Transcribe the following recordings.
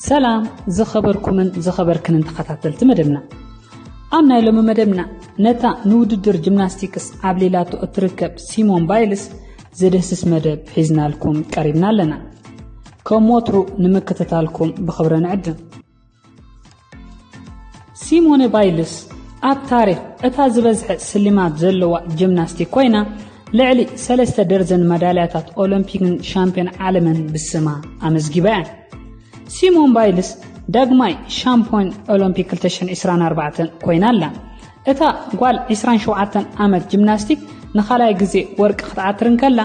ሰላም ዝኸበርኩምን ዝኸበርክንን ተኸታተልቲ መደብና። ኣብ ናይ ሎሚ መደብና ነታ ንውድድር ጂምናስቲክስ ዓብሊላቶ እትርከብ ሲሞን ባይልስ ዘደስስ መደብ ሒዝናልኩም ቀሪብና ኣለና። ከም ወትሩ ንምክትታልኩም ብኽብሪ ንዕድም። ሲሞነ ባይልስ ኣብ ታሪኽ እታ ዝበዝሐ ስልማት ዘለዋ ጂምናስቲክ ኮይና፣ ልዕሊ ሰለስተ ደርዘን መዳልያታት ኦሎምፒክን ሻምፒዮን ዓለምን ብስማ ኣመዝጊባ እያ። ሲሞን ባይልስ ዳግማይ ሻምፒዮን ኦሎምፒክ ክልተ ሽሕን ዕስራን ኣርባዕተን ኮይና ኣላ። እታ ጓል ዕስራን ሸውዓተን ዓመት ጂምናስቲክ ንኻልኣይ ግዜ ወርቂ ክትዓትር እንከላ፣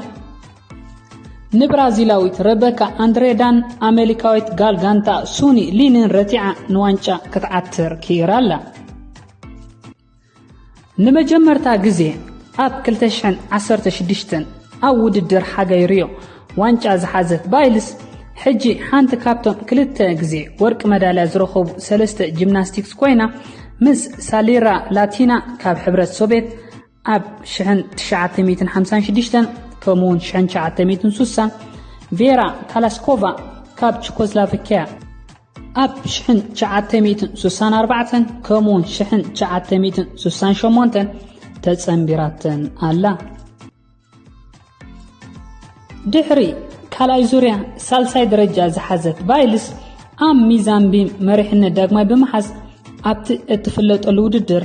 ንብራዚላዊት ረበካ ኣንድሬዳን ኣሜሪካዊት ጋል ጋንታ ሱኒ ሊንን ረቲዓ ንዋንጫ ክትዓትር ክኢራ ኣላ። ንመጀመርታ ግዜ ኣብ ክልተ ሽሕን ዓሰርተ ሽዱሽተን ኣብ ውድድር ሓጋይ ሪዮ ዋንጫ ዝሓዘት ባይልስ፣ ሕጂ ሓንቲ ካብቶም ክልተ ግዜ ወርቂ መዳልያ ዝረኸቡ ሰለስተ ጂምናስቲክስ ኮይና፣ ምስ ሳሊራ ላቲና ካብ ሕብረት ሶቬት ኣብ ሽሕን ትሽዓተ ሚእትን ሓምሳን ሽዱሽተን፣ ከምኡውን ሽሕን ትሽዓተ ሚእትን ሱሳን፣ ቬራ ካላስኮቫ ካብ ቸኮስላቫኪያ ኣብ ሽሕን ትሽዓተ ሚእትን ሱሳን ኣርባዕተን፣ ከምኡውን ሽሕን ትሽዓተ ሚእትን ሱሳን ሸሞንተን ተጸንቢራተን ኣላ። ድሕሪ ካልኣይ ዙርያ ሳልሳይ ደረጃ ዝሓዘት ባይልስ፣ ኣብ ሚዛን ቢም መሪሕነት ዳግማይ ብምሓዝ ኣብቲ እትፍለጠሉ ውድድር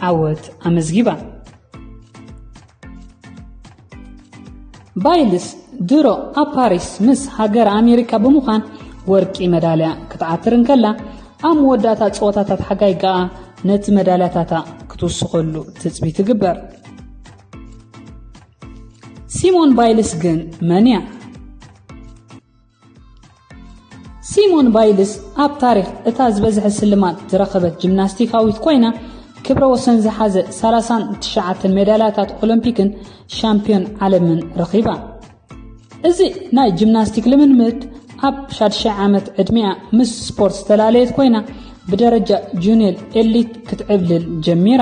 ዓወት ኣመዝጊባ። ባይልስ ድሮ ኣብ ፓሪስ ምስ ሃገር ኣሜሪካ ብምዃን ወርቂ መዳልያ ክትዓትር እንከላ፣ ኣብ መወዳእታ ጸወታታት ሓጋይ ከኣ ነቲ መዳልያታታ ክትውስኸሉ ትጽቢት ይግበር። ሲሞን ባይልስ ግን መን እያ? ሲሞን ባይልስ ኣብ ታሪኽ እታ ዝበዝሐ ስልማት ዝረኸበት ጂምናስቲካዊት ኮይና፣ ክብረ ወሰን ዝሓዘ ሰላሳን ትሽዓተን ሜዳልያታት ኦሎምፒክን ሻምፒዮን ዓለምን ረኺባ። እዚ ናይ ጂምናስቲክ ልምምድ ኣብ ሻድሻይ ዓመት ዕድሚኣ ምስ ስፖርት ዝተላለየት ኮይና፣ ብደረጃ ጁኒየር ኤሊት ክትዕብልል ጀሚራ።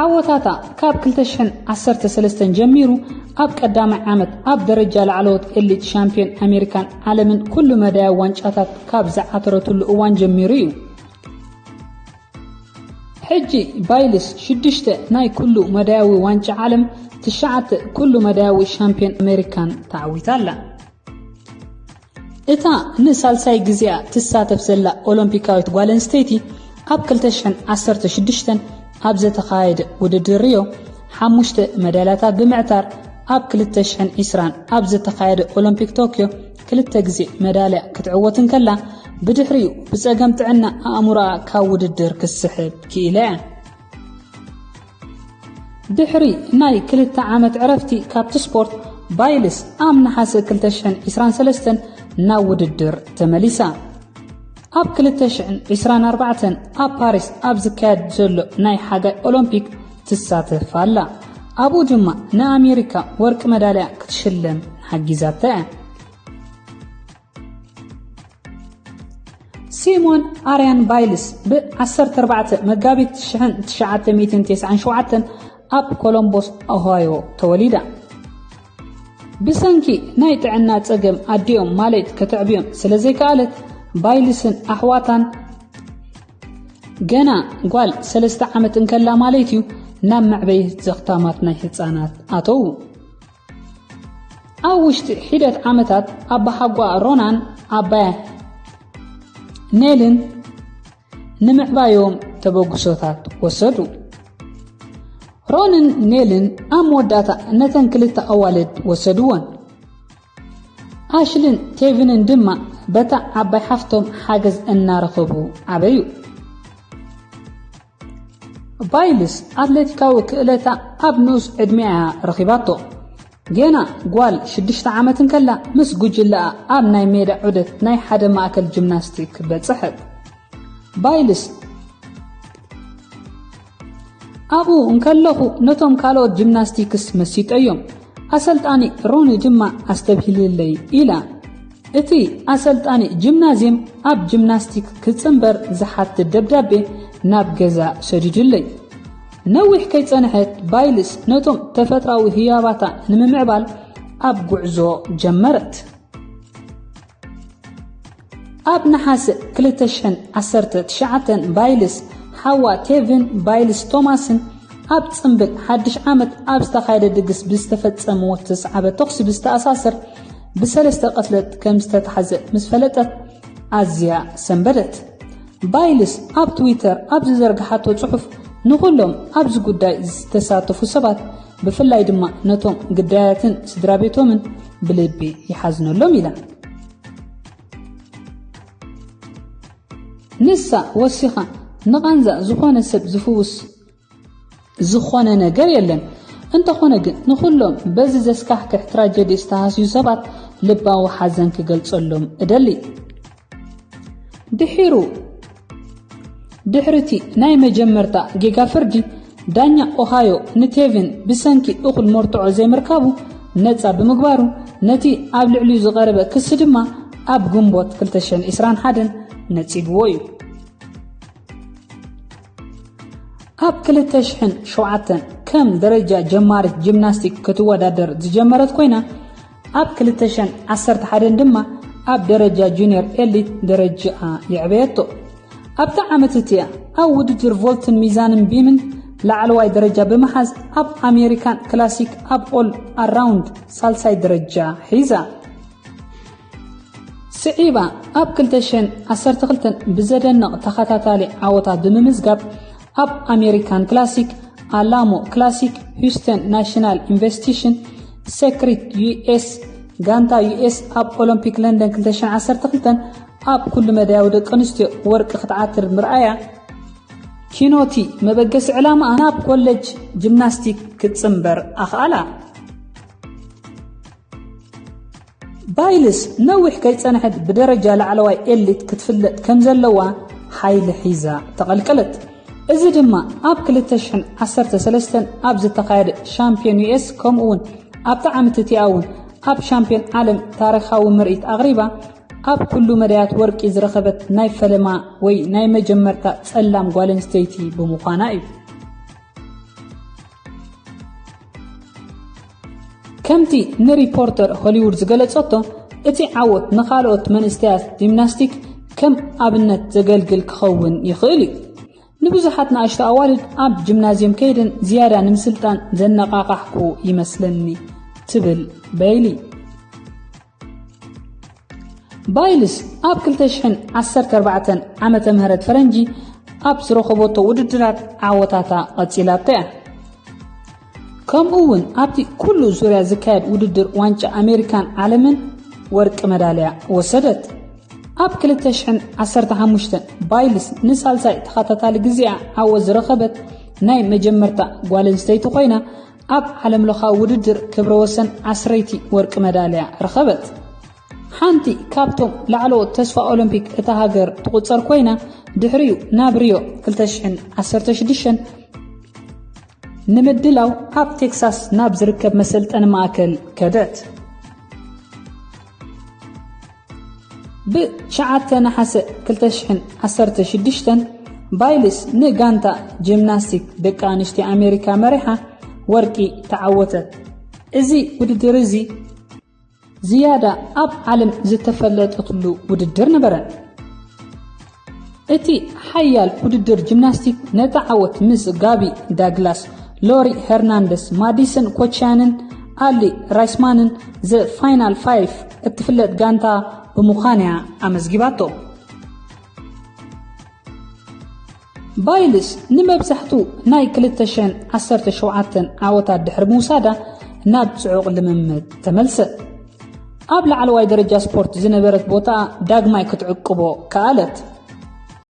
ዓወታታ ካብ ክልተ ሽሕን ዓሰርተ ሰለስተን ጀሚሩ ኣብ ቀዳማይ ዓመት ኣብ ደረጃ ላዕለዎት ኤሊት ሻምፒዮን ኣሜሪካን ዓለምን ኩሉ መዳያዊ ዋንጫታት ካብ ዝዓተረትሉ እዋን ጀሚሩ እዩ። ሕጂ ባይልስ ሽዱሽተ ናይ ኩሉ መዳያዊ ዋንጫ ዓለም፣ ትሽዓተ ኩሉ መዳያዊ ሻምፒዮን ኣሜሪካን ተዓዊታ ኣላ። እታ ንሳልሳይ ግዜኣ ትሳተፍ ዘላ ኦሎምፒካዊት ጓል ኣንስተይቲ፣ ኣብ ክልተ ሽሕን ዓሰርተ ሽዱሽተን ኣብ ዝተኻየደ ውድድር ሪዮ ሓሙሽተ መዳልያታት ብምዕታር፣ ኣብ ክልተ ሽሕን ዕስራን ኣብ ዝተኻየደ ኦሎምፒክ ቶክዮ ክልተ ግዜ መዳልያ ክትዕወት እንከላ፣ ብድሕሪኡ ብጸገም ጥዕና ኣእምሮኣ ካብ ውድድር ክትስሕብ ክኢላ እያ። ድሕሪ ናይ ክልተ ዓመት ዕረፍቲ ካብቲ ስፖርት፣ ባይልስ ኣብ ነሓሰ ክልተ ሽሕን ዕስራን ሰለስተን ናብ ውድድር ተመሊሳ። ኣብ ክልተ ሽሕን ዕስራን ኣርባዕተን ኣብ ፓሪስ ኣብ ዝካየድ ዘሎ ናይ ሓጋይ ኦሎምፒክ ትሳተፍ ኣላ። ኣብኡ ድማ ንኣሜሪካ ወርቂ መዳልያ ክትሽለም ሓጊዛታ እያ። ሲሞን ኣርያን ባይልስ ብ ዓሰርተ ኣርባዕተ መጋቢት ሽሕን ትሽዓተ ሚእትን ተስዓን ሸውዓተን ኣብ ኮሎምቦስ ኦሃዮ ተወሊዳ። ብሰንኪ ናይ ጥዕና ጸገም ኣዲኦም ማሌት ከተዕብዮም ስለ ዘይከኣለት፣ ባይልስን ኣሕዋታን ገና ጓል ሰለስተ ዓመት እንከላ ማለት እዩ ናብ መዕበይ ዘኽታማት ናይ ህጻናት ኣተዉ። ኣብ ውሽጢ ሒደት ዓመታት ኣባሓጓ ሮናን ኣባያ ኔልን ንምዕባዮም ተበግሶታት ወሰዱ። ሮንን ኔልን ኣብ መወዳእታ ነተን ክልተ ኣዋልድ ወሰድወን። ኣሽልን ቴቪንን ድማ በታ ዓባይ ሓፍቶም ሓገዝ እናረኸቡ ዓበዩ። ባይልስ ኣትሌቲካዊ ክእለታ ኣብ ንኡስ ዕድሚኣ እያ ረኺባቶ። ገና ጓል ሽዱሽተ ዓመት እንከላ ምስ ጉጅለኣ ኣብ ናይ ሜዳ ዑደት ናይ ሓደ ማእከል ጂምናስቲክ በጽሐት። ባይልስ ኣብኡ እንከለኹ ነቶም ካልኦት ጂምናስቲክስ መሲጠዮም፣ ኣሰልጣኒ ሮኒ ድማ ኣስተብሂልለይ ኢላ። እቲ ኣሰልጣኒ ጂምናዝየም ኣብ ጂምናስቲክ ክጽንበር ዝሓትት ደብዳቤ ናብ ገዛ ሰዲዱለይ። ነዊሕ ከይጸንሐት ባይልስ ነቶም ተፈጥራዊ ህያባታ ንምምዕባል ኣብ ጉዕዞ ጀመረት። ኣብ ነሓሰ ክልተ ሽሕን ዓሰርተ ትሽዓተን ባይልስ ሓዋ ቴቭን ባይልስ ቶማስን ኣብ ጽምብል ሓድሽ ዓመት ኣብ ዝተኻየደ ድግስ ብዝተፈጸመዎ ዝተስዓበ ተኹሲ ብዝተኣሳሰር ብሰለስተ ቅትለት ከም ዝተታሕዘ ምስ ፈለጠት ኣዝያ ሰንበደት። ባይልስ ኣብ ትዊተር ኣብ ዝዘርግሓቶ ጽሑፍ፣ ንኹሎም ኣብዚ ጉዳይ ዝተሳተፉ ሰባት፣ ብፍላይ ድማ ነቶም ግዳያትን ስድራ ቤቶምን ብልቢ ይሓዝነሎም ኢላ። ንሳ ወሲኻ፣ ንቓንዛ ዝኾነ ሰብ ዝፍውስ ዝኾነ ነገር የለን። እንተኾነ ግን፣ ንኹሎም በዚ ዘስካሕክሕ ትራጀዲ ዝተሃስዩ ሰባት ልባዊ ሓዘን ክገልጸሎም እደሊ። ድሒሩ፣ ድሕሪቲ ናይ መጀመርታ ጌጋ ፍርዲ፣ ዳኛ ኦሃዮ ንቴቪን ብሰንኪ እኹል መርትዖ ዘይምርካቡ ነጻ ብምግባሩ፣ ነቲ ኣብ ልዕሊኡ ዝቐረበ ክሲ ድማ ኣብ ግንቦት ክልተ ሽሕን ዕስራን ሓደን ነጺግዎ እዩ። ኣብ ክልተ ሽሕን ሸውዓተን ከም ደረጃ ጀማሪት ጂምናስቲክ ክትወዳደር ዝጀመረት ኮይና፣ ኣብ ክልተ ሽሕን ዓሰርተ ሓደን ድማ ኣብ ደረጃ ጁኒየር ኤሊት ደረጃኣ የዕበየቶ። ኣብታ ዓመት እቲኣ፣ ኣብ ውድድር ቮልትን ሚዛንን ቢምን ላዕለዋይ ደረጃ ብምሓዝ፣ ኣብ ኣሜሪካን ክላሲክ ኣብ ኦል ኣራውንድ ሳልሳይ ደረጃ ሒዛ። ስዒባ፣ ኣብ ክልተ ሽሕን ዓሰርተ ክልተን ብዘደንቕ ተኸታታሊ ዓወታት ብምምዝጋብ፣ ኣብ ኣሜሪካን ክላሲክ፣ ኣላሞ ክላሲክ፣ ሂውስተን ናሽናል ኢንቨስቲሽን፣ ሴክሪት ዩ ኤስ፣ ጋንታ ዩ ኤስ ኣብ ኦሎምፒክ ለንደን ክልተ ሽሕን ዓሰርተ ክልተን ኣብ ኩሉ መዳያዊ ደቂ ኣንስትዮ ወርቂ ክትዓትር ምርኣያ፣ ኪኖቲ መበገሲ ዕላማኣ ናብ ኮሌጅ ጂምናስቲክ ክትጽንበር ኣኽኣላ። ባይልስ ነዊሕ ከይጸንሐት ብደረጃ ላዕለዋይ ኤሊት ክትፍለጥ ከም ዘለዋ ሓይሊ ሒዛ ተቐልቀለት። እዚ ድማ ኣብ ክልተ ሽሕን ዓሰርተ ሰለስተን ኣብ ዝተኻየደ ሻምፒዮን ዩ ኤስ፣ ከምኡ እውን ኣብታ ዓመት እቲኣ እውን ኣብ ሻምፒዮን ዓለም ታሪኻዊ ምርኢት ኣቕሪባ፣ ኣብ ኩሉ መዳያት ወርቂ ዝረኸበት ናይ ፈለማ ወይ ናይ መጀመርታ ጸላም ጓል ኣንስተይቲ ብምዃና እዩ። ከምቲ ንሪፖርተር ሆሊውድ ዝገለጸቶ፣ እቲ ዓወት ንኻልኦት መንእሰያት ጂምናስቲክ ከም ኣብነት ዘገልግል ክኸውን ይኽእል እዩ። ንብዙሓት ንኣሽቱ ኣዋልድ ኣብ ጂምናዝየም ከይደን ዝያዳ ንምስልጣን ዘነቓቓሕኩ ይመስለኒ፣ ትብል በይሊ። ባይልስ ኣብ ክልተ ሽሕን ዓሰርተ ኣርባዕተን ዓመተ ምህረት ፈረንጂ ኣብ ዝረኸበቶ ውድድራት ዓወታታ ቀጺላቶ እያ። ከምኡ እውን ኣብቲ ኩሉ ዙርያ ዝካየድ ውድድር ዋንጫ ኣሜሪካን ዓለምን ወርቂ መዳልያ ወሰደት። ኣብ ክልተ ሽሕን ዓሰርተ ሓሙሽተን ባይልስ ንሳልሳይ ተኸታታሊ ግዜኣ ዓወት ዝረኸበት ናይ መጀመርታ ጓል ኣንስተይቲ ኮይና፣ ኣብ ዓለምለኻዊ ውድድር ክብረ ወሰን ዓስረይቲ ወርቂ መዳልያ ረኸበት። ሓንቲ ካብቶም ላዕለዎት ተስፋ ኦሎምፒክ እታ ሃገር ትቑጸር ኮይና፣ ድሕሪኡ ናብ ሪዮ ክልተ ሽሕን ዓሰርተ ሽዱሽተን ንምድላው ኣብ ቴክሳስ ናብ ዝርከብ መሰልጠኒ ማእከል ከደት። ብትሽዓተ ነሓሰ ክልተ ሽሕን ዓሰርተ ሽዱሽተን ባይልስ ንጋንታ ጂምናስቲክ ደቂ ኣንስትዮ ኣሜሪካ መሪሓ ወርቂ ተዓወተት። እዚ ውድድር እዚ ዝያዳ ኣብ ዓለም ዝተፈለጠትሉ ውድድር ነበረ። እቲ ሓያል ውድድር ጂምናስቲክ ነቲ ዓወት ምስ ጋቢ ዳግላስ፣ ሎሪ ሄርናንደስ፣ ማዲሰን ኮቻያንን ኣሊ ራይስማንን ዘ ፋይናል ፋይፍ እትፍለጥ ጋንታ ብምዃን እያ ኣመዝጊባቶ። ባይልስ ንመብዛሕቱ ናይ ክልተ ሽሕን ዓሰርተ ሸውዓተን ዓወታት ድሕሪ ምውሳዳ ናብ ጽዑቕ ልምምድ ተመልሰት። ኣብ ላዕለዋይ ደረጃ ስፖርት ዝነበረት ቦታኣ ዳግማይ ክትዕቅቦ ከኣለት።